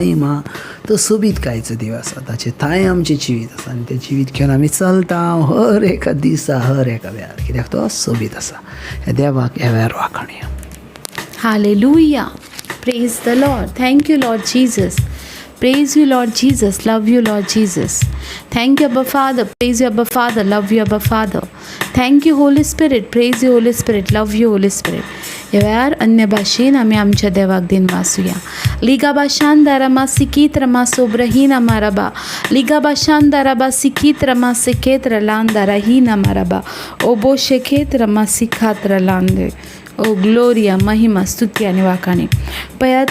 महिमा तो सोबीतकायेचो देव आसा. ताचे थांय आमचें जिवीत आसा आनी तें जिवीत घेवन आमी चलता हर एका दिसा, हर एका वेळार, कित्याक तो सोबीत आसा. ह्या देवाक ह्या वेळार वाखाणया. Hallelujah. Praise the Lord. Thank you, Lord Jesus. Praise you, Lord Jesus. Love you, Lord Jesus. Thank you, Abba Father. Praise you, Abba Father. Love you, Abba Father. Thank you, Holy Spirit. Praise you, Holy Spirit. Love you, Holy Spirit. ह्या वेळार अन्य भाशेन आमी आमच्या देवाक दिनवासुया. लिगा भाशांदारामा सिकीत रमा सोब्रहीना माराबा लिगा भाशांदाराबा सिकीत रमा सेकेत रलांदारा ही ना माराबा ओबो शेखेत रमा सिखात रलांदे. ओ Gloria, महिमा, स्तुती आनी वाखाणी. पळयात,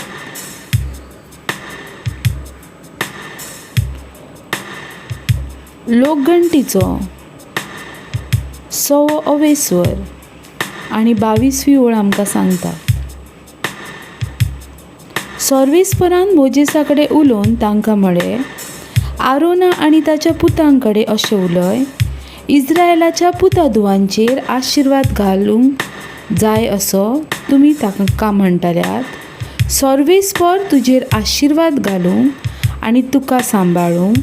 लोकगणतीचो सवो अवेस्वर आनी 22वी ओळ आमकां सांगता, सर्वेस्परान मोजेसा कडेन उलोवन तांकां म्हळें, आरोना आनी ताच्या पुतां कडेन अशें उलय, इस्रायलाच्या पुता धुवांचेर आशिर्वाद घालूंक जाय असो तुमी तांकां म्हणटल्यात, सर्वेस्पर तुजेर आशिर्वाद घालूंक आनी तुका सांबाळूंक,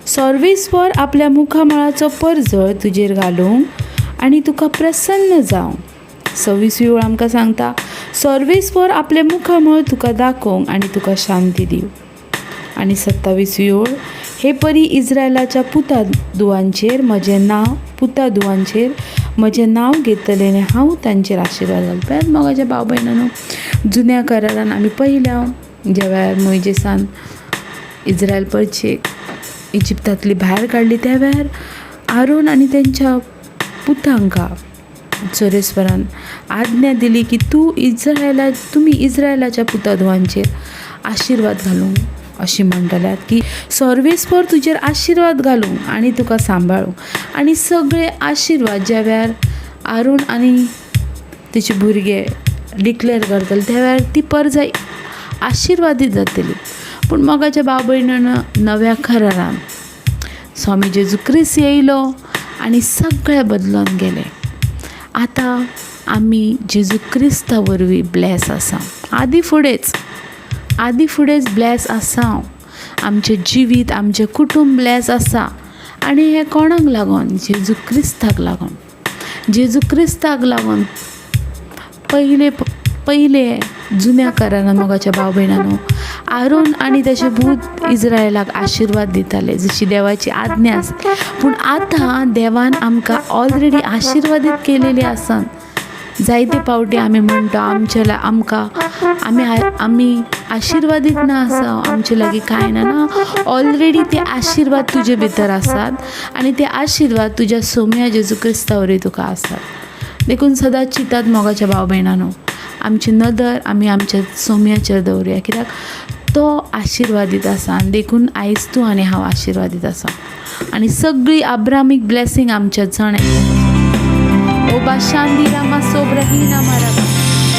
सर्वेस्पर आपल्या मुखामळाचो परजळ तुजेर घालूंक आनी तुका प्रसन्न जावं. 26वी ओळ आमकां सांगता, सर्वेस्पर आपलें मुखामळ तुका दाखोवंक आनी तुका शांती दिवं. आनी 27वी ओळ, हे परी इस्रायलाच्या पुता दुवांचेर म्हजें नांव, पुता दुवांचेर म्हजें नांव घेतलें आनी हांव तांचेर आशिर्वाद घालता. मोगाच्या भाव भयणांनो, जुन्या करारान आमी पळयल्या, ज्या वेळार मोयजेसान इस्रायल परचेक इजिप्तांतली भायर काडली, त्या वेळार आरोन आनी तेंच्या पुतांकां सर्वेस्परान आज्ञा दिली की तूं इस्रायला तुमी इस्रायलाच्या पुता धुवांचेर आशिर्वाद घालूंक अशें म्हणटल्यात की सर्वेस्पर तुजेर आशिर्वाद घालूंक आनी तुका सांबाळूंक. आनी सगळे आशिर्वाद ज्या वेळार आरोन आनी तेचे भुरगे डिक्लेर करतले, त्या वेळार ती परजा आशिर्वादीत जातली. पूण मोगाच्या भाव भयणांनो, नव्या करारान स्वामी जेजू क्रिस्त येयलो आनी सगळें बदलून गेलें. आतां आमी जेजू क्रिस्ता वरवीं ब्लॅस आसा. आदी फुडेंच ब्लॅस आसा. आमचें जिवीत, आमचें कुटूंब ब्लॅस आसा. आनी हें कोणाक लागून? जेजू क्रिस्ताक लागून. जेजू क्रिस्ताक लागून. पयले पयले जुन्या करारान, मोगाच्या भाव भयणांनो, आरोन आनी ताचे भूत इस्रायलाक आशिर्वाद दिताले, जशी देवाची आज्ञा आसा. पूण आतां देवान आमकां ऑलरेडी आशिर्वादीत केलेली आसात. जायते फावटी आमी म्हणटा, आमच्या आमकां आमी आमी आशिर्वादीत ना आसा, आमचे लागीं कांय ना. ना, ऑलरेडी ते आशिर्वाद तुजे भितर आसात आनी ते आशिर्वाद तुज्या सोम्या जेजू क्रिस्ता वरवीं तुका आसात. देखून सदांच चिंतात, मोगाच्या भाव भयणांनो, आमची नदर आमी आमच्या सोम्याचेर दवरुया, कित्याक तो आशिर्वादीत आसा आनी देखून आयज तूं आनी हांव आशिर्वादीत आसा आनी सगळी अब्रामीक ब्लेसींग आमच्या जण ओ बाशांदी रामा सोब्रहीना माराबा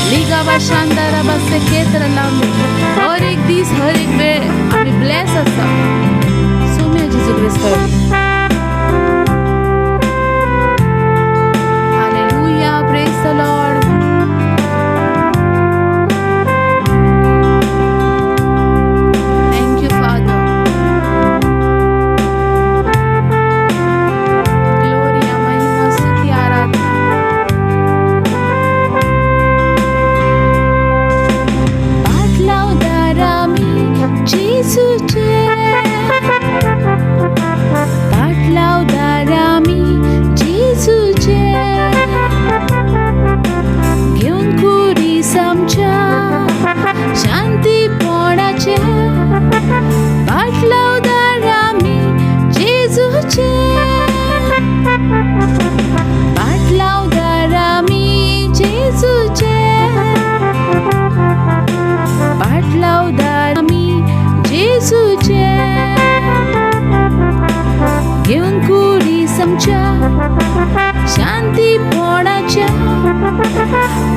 लिगा बाशांदारा बासे केत्र लांबे. हर एक दीस, हर एक वेळ आमी ब्लेस आसा सोम्या जेजू क्रिस्ता. Hallelujah, praise the Lord. Thank you, Father. Gloria, महिमा, स्तुती, आराधना. पाटलावदार आमी जेजूचे, पाटलावदार आमी जेजूचे, घेवन खुरीस आमच्या शांतीपणाचे, पाटलावदार आमी जेजूचे, पाटलावदार आमी जेजूचे, पाटलावदार आमी जेजूचे, घेवन खुरीस आमच्या शांतीपणाच्या,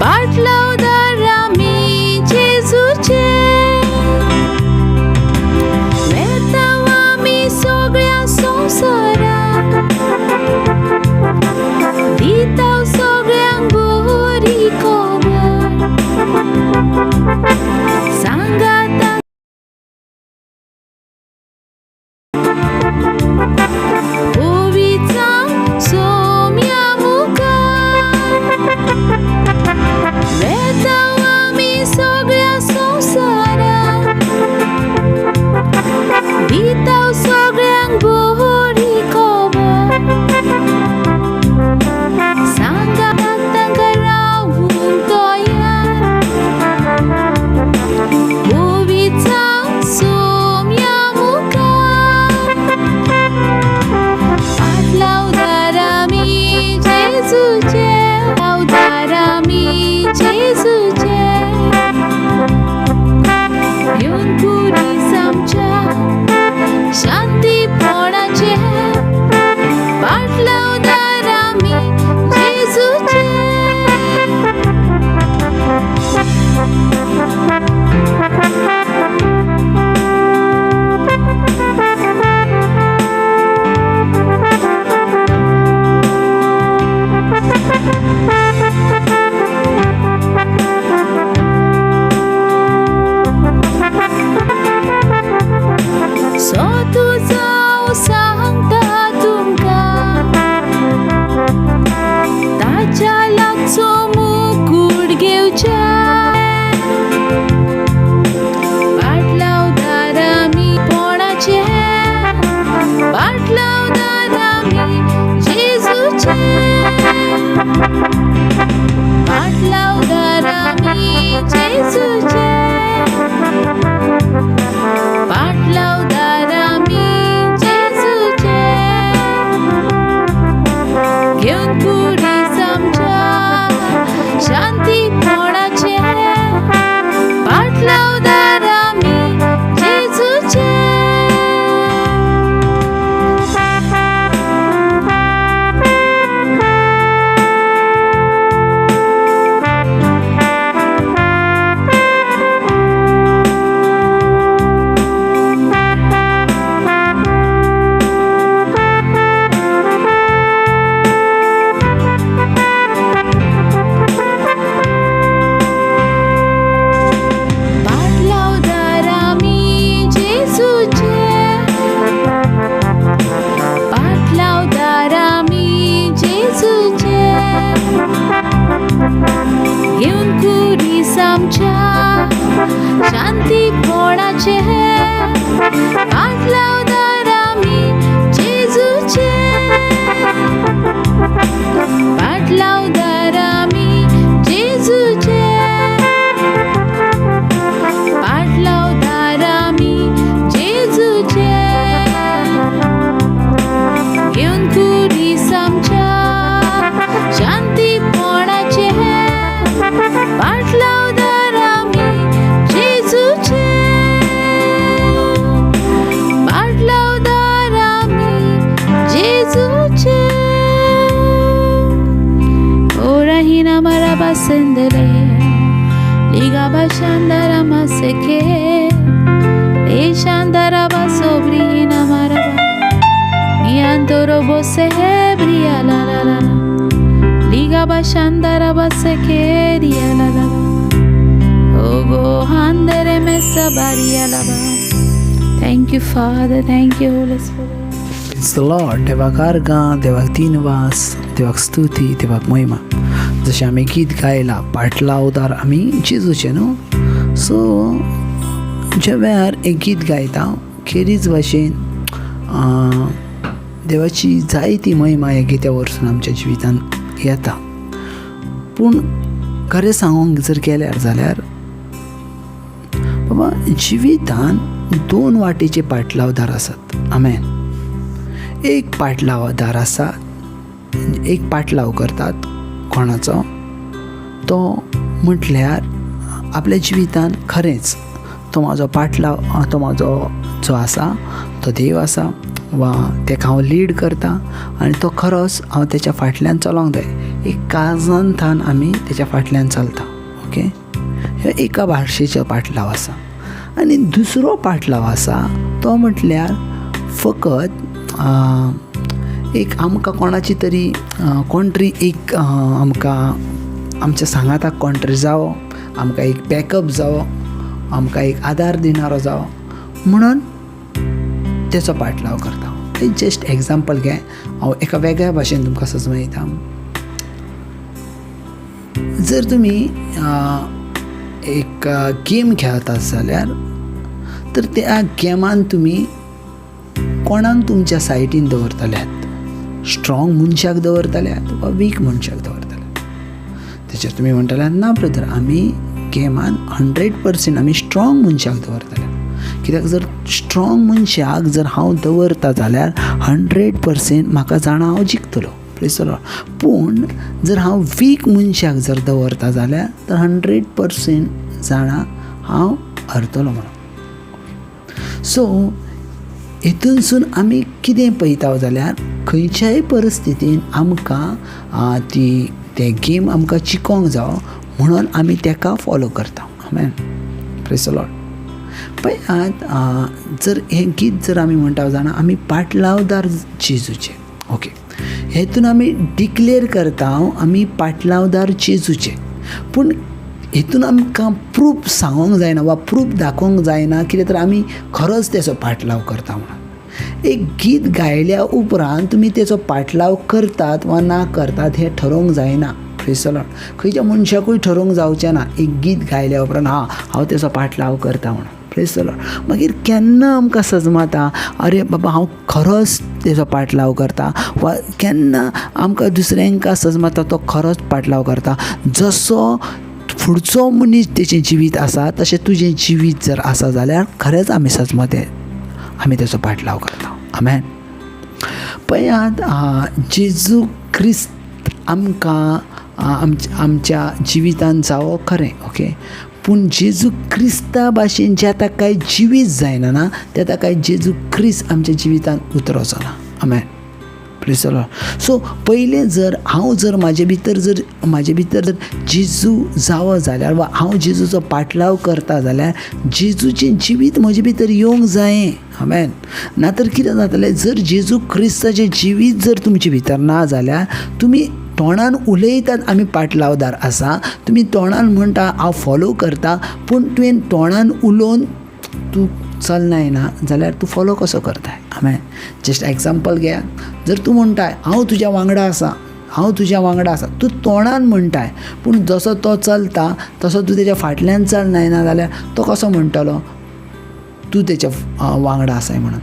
पाटलावदार आमी जेजूचे. वेताव आमी सगळ्या संवसाराक, दिताव सगळ्यांक बरी खबर, सांगाता. पाटलावदार आमी जेजूचे, पाटलावदार आमी जेजूचे, घेवन कुडीस आमच्या शांतीपणाचे, पाटलावदार आमी जेजूचे. पाटलावदार आमी जेजूचे, पाटलावदार आमी जेजूचे, घेवन कुडीस आमच्या शांतीपणाचे, पाटलावदार आमी जेजूचे, पाटलावदार आमी जेजूचे, पाटलावदार आमी जेजूचे, घेवन कुडीस आमच्या शांतीपणाचे, पाटलावदार आमी जेजूचे, पाटलावदार आमी जेजूचे. Orahina marabasendere, liga bashandara maseke, leshandara basobrina maraba, miantoro bose bria la la la la, liga bashandara baseke ria la la la, ogo handere mesa baria la ba. Thank you, Father. Thank you, Holy Spirit. Praise the Lord. देवाक आर्गां, देवाक दिनवास, देवाक स्तुती, देवाक महिमा. जशें आमी गीत गायलां पाटलावदार आमी जेजूचे न्हू. सो ज्या वेळार एक गीत गायता खेरीज भाशेन देवाची जायती महिमा ह्या गित्या वरसून आमच्या जिवितांत येता. पूण खरें सांगूंक जर गेल्यार जाल्यार बाबा जिवितान दोन वाटेचे पाटलावदार आसात. आमेन. एक पाटलावदार आसा, एक पाटलाव करतात कोणाचो, तो म्हटल्यार आपल्या जिवितान खरेंच तो म्हाजो पाटलाव, तो म्हाजो जो आसा तो देव आसा वा तेका हांव लीड करता आनी तो खरोच हांव तेच्या फाटल्यान चलोंक जाय. एक काळजान थावन आमी तेच्या फाटल्यान चलता. ओके, हे एका भाशेचो पाटलाव आसा. आनी दुसरो पाटलाव आसा तो म्हटल्यार फकत एक आमकां कोणाची तरी कोण तरी एक आमकां आमच्या सांगाताक कोण तरी जावो, आमकां एक बॅकअप जावो, आमकां एक आदार दिणारो जावो म्हणून तेचो पाटलाव करता. एक जस्ट एग्जाम्पल घे, हांव एका वेगळ्या भाशेन तुमकां सजमयता. जर तुमी एक गेम खेळतात जाल्यार तर त्या गेमान तुमी कोणाक तुमच्या सायटीन दवरतल्यात, स्ट्रॉंग मनशाक दवरतल्यात वा वीक मनशाक दवरतल्यात. तेचेर तुमी म्हणटल्यात ना ब्रदर, आमी गेमान 100% आमी स्ट्रॉंग मनशाक दवरतले. कित्याक जर स्ट्रॉंग मनशाक जर हांव दवरता जाल्यार 100% म्हाका जाणा हांव जिखतलो. Praise the Lord. पूण जर हांव वीक मनशाक जर दवरता जाल्यार तर 100% जाणा हांव हरतलो म्हणून. सो हेतूनसून आमी कितें पळयता जाल्यार खंयच्याय परिस्थितीन आमकां ती ते गेम आमकां जिखोंक जावो म्हणून आमी तेका फॉलो करता. आमेन. Praise the Lord. पळयात, जर हें गीत जर आमी म्हणटा जाणा आमी पाटलावदार जेजूचे. ओके, हेतून आमी डिक्लेर करता आमी पाटलावदार जेजूचे. पूण हेतून आमकां प्रूफ सांगोंक जायना वा प्रूफ दाखोवंक जायना कितें तर आमी खरोच तेचो पाटलाव करता म्हणून. एक गीत गायल्या उपरांत तुमी तेचो पाटलाव करतात वा ना करतात हें ठरोवंक जायना. Praise the Lord. खंयच्या मनशाकूय ठरोवंक जावचें ना एक गीत गायल्या उपरांत हां हांव तेचो पाटलाव करता म्हणून. प्रेज the Lord. मागीर केन्ना आमकां सजमाता अरे बाबा हांव खरोच तेजो पाटलाव करता, वा केन्ना आमकां दुसऱ्यांका सजमाता तो खरोच पाटलाव करता. जसो फुडचो मनीस तेचें जिवीत आसा तशें तुजें जिवीत जर आसा जाल्यार खरेंच आमी सजमते आमी तेचो पाटलाव करता. आमेन. पळयात, जेजू क्रिस्त आमकां आमच्या जिवितान जावो खरें, ओके, पूण जेजू क्रिस्ता भाशेन ज्या ताका जिवीत जायना ना त्या ताका जेजू क्रिस्त आमच्या जिवितान उतरोचो ना. आमेन. Praise the Lord. सो पयलें जर हांव जर म्हाजे भितर जर जेजू जावो जाल्यार वा हांव जेजूचो पाटलाव करता जाल्यार जेजूचें जिवीत म्हजे भितर येवंक जायें. आमेन. ना तर कितें जातलें, जर जेजू क्रिस्ताचें जिवीत जर तुमचे भितर ना जाल्यार तुमी तोंडान उलयतात आमी पाटलावदार आसा, तुमी तोंडान म्हणटा हांव फॉलो करता, पूण तुवें तोंडान उलोवन तूं चलनाय ना जाल्यार तूं फॉलो कसो करताय. आमेन. जस्ट एग्जाम्पल घेया, जर तूं म्हणटाय हांव तुज्या वांगडा आसा, हांव तुज्या वांगडा आसा, तूं तोंडान म्हणटाय, पूण जसो तो चलता तसो तूं तेज्या फाटल्यान चलनाय ना जाल्यार तो कसो म्हणटलो तूं तेच्या वांगडा आसाय म्हणून.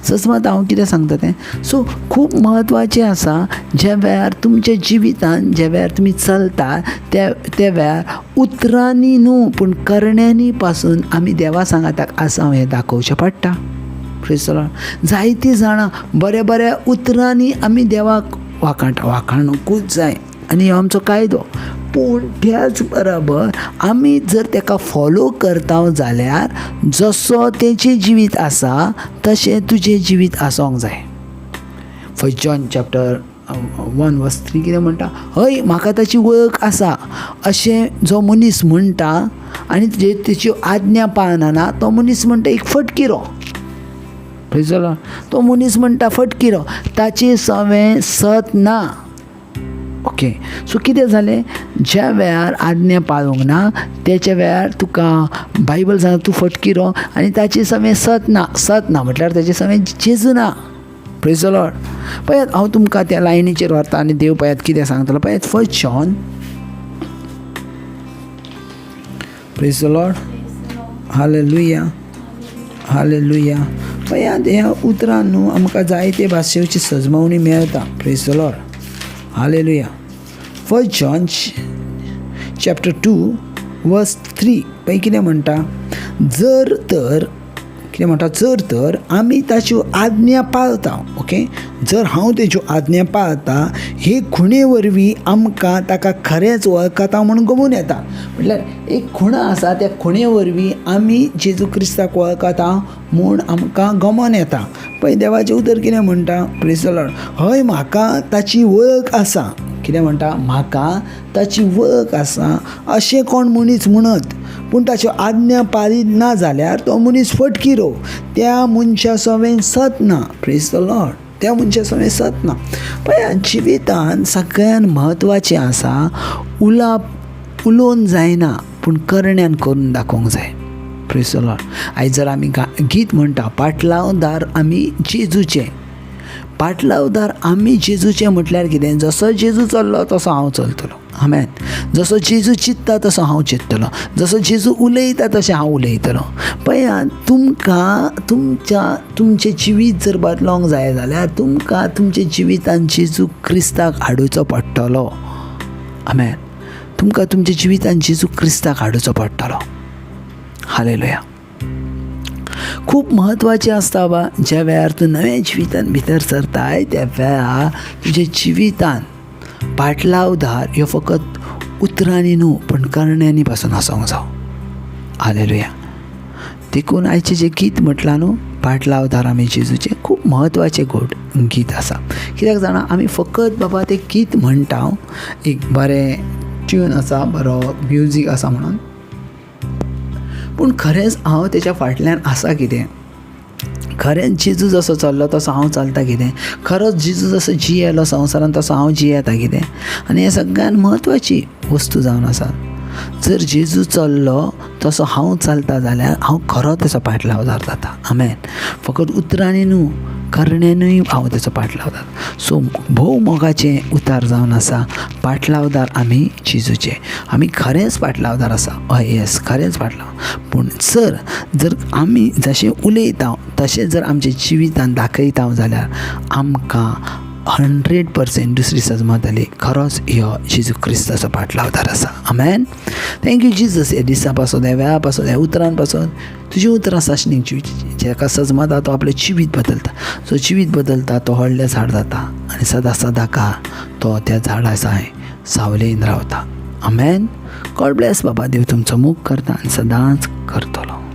सजमत हांव कितें सांगता तें. सो खूब म्हत्वाचें आसा ज्या वेळार तुमच्या जिवितान ज्या वेळार तुमी चलता त्या वेळार उतरांनी न्हू पूण करण्यांनी पासून आमी देवा सांगाताक आसा हें दाखोवचें पडटा. Praise the Lord. जायतीं जाणां बऱ्या बऱ्या उतरांनी आमी देवाक वाखाणटा, वाखाणुकूच जाय आनी हो आमचो कायदो, पूण त्याच बराबर आमी जर तेका फॉलो करता जाल्यार जसो तेचें जिवीत आसा तशें तुजें जिवीत आसोंक जाय. फर्स्ट जॉन चॅप्टर 1 verse 3 कितें म्हणटा, हय म्हाका ताची वळख आसा अशें जो मनीस म्हणटा आनी तेच्यो आज्ञा पाळना ना तो मनीस म्हणटा एक फटकिरो. Praise the Lord. तो मनीस म्हणटा फटकिरो, ताचें सवें सत ना. ओके, सो कितें जालें, ज्या वेळार आज्ञा पाळूंक ना तेच्या वेळार तुका बायबल सांगता तूं फटकिरो आनी ताचें सवें सत ना. सत ना म्हटल्यार ताचें सवें जेजू ना. Praise the Lord. पळयात हांव तुमकां त्या लायनीचेर व्हरता आनी देव पळयात कितें सांगतलो. पळयात first John. Praise the Lord. Hallelujah, hallelujah. पळयात ह्या उतरान न्हू आमकां जायते भाशेची सजमवणी मेळटा. Praise the Lord. Hallelujah. First John chapter 2 verse 3 पळय कितें म्हणटा, जर तर कितें म्हणटा, जर तर आमी ताच्यो आज्ञा पाळता. ओके, जर हांव तेच्यो आज्ञा पाळता हे खुणे वरवीं आमकां ताका खरेंच वळखता म्हूण गमून येता. म्हटल्यार एक खुणा आसा, त्या खुणे वरवीं आमी जेजू क्रिस्ताक वळखता म्हूण आमकां गमोन येता. पळय देवाचें उतर कितें म्हणटा. Praise the Lord. हय म्हाका ताची वळख आसा. कितें म्हणटा, म्हाका ताची वळख आसा अशें कोण मनीस म्हणत, पूण ताच्यो आज्ञा पाळीत ना जाल्यार तो मनीस फटकिरो, त्या मनशा सवें सत ना. Praise the Lord. त्या मनशा सवें सत ना. पळय जिवितान सगळ्यान म्हत्वाचें आसा उलाप उलोवन जायना पूण करण्यान करून दाखोवंक जाय. Praise the Lord. आयज जर आमी गीत म्हणटा पाटलावदार आमी जेजूचें, पाटलावदार आमी जेजूचें म्हटल्यार कितें, जसो जेजू चल्लो तसो हांव चलतलो. आमेन. जसो जेजू चिंत्ता तसो हांव चिंततलो, जसो जेजू उलयता तशें हांव उलयतलो. पळयात तुमकां तुमच्या तुमचें जिवीत जर बदलोंक जाय जाल्यार तुमकां तुमच्या जिवितान जेजू क्रिस्ताक हाडुचो पडटलो. आमेन. तुमकां तुमच्या जिवितान जेजू क्रिस्ताक हाडुचो पडटलो. हालेलुया. खूब म्हत्वाचें आसता बा, ज्या वेळार तूं नव्या जिवितान भितर सरताय त्या वेळार तुज्या जिवितान पाटलावदार ह्यो फकत उतरांनी न्हू पूण करण्यांनी पासून आसोंक जावं. हालेलुया. देखून आयचें जें गीत म्हटलां न्हू पाटलावदार आमी जेजूचें, खूब म्हत्वाचें गोड गीत आसा. कित्याक जाणा, आमी फकत बाबा तें गीत म्हणटा, एक बरें ट्यून आसा, बरो म्युजीक आसा म्हणून, पूण खरेंच हांव तेच्या फाटल्यान आसा कितें, खरेंच जेजू जसो चल्लो तसो हांव चलता कितें, खरोच जेजू जसो जियेलो संवसारान तसो हांव जियेता कितें. आनी हें सगळ्यान म्हत्वाची वस्तू जावन आसा. जर जेजू चल्लो तसो हांव चलता जाल्यार हांव खरो तेचो पाटलावदार जाता. आमेन. फकत उतरांनी न्हू, करण्यानूय हांव तेचो पाटलावदार. सो भोव मोगाचें उतार जावन आसा, पाटलावदार आमी जेजूचे. आमी खरेंच पाटलावदार आसा. हय, येस, खरेंच पाटलाव. पूण सर जर आमी जशें उलयता तशें जर आमच्या जिवितान दाखयता जाल्यार आमकां 100% दुसरी सजमतली खरोच ह्यो जेजू क्रिस्ताचो पाटलावदार आसा. आमेन. Thank you Jesus. ह्या दिसा पासत, ह्या वेळा पासत, ह्या उतरान पासत. तुजी उतरां सासणीक जाका सजमता तो आपलें जिवीत बदलता. जो जिवीत बदलता तो व्हडलें झाड जाता आनी सदां सदां का तो त्या झाडा साय सावलेन रावता. आमेन. गॉड ब्लेस. बाबा देव तुमचो मोग करता आनी सदांच करतलो.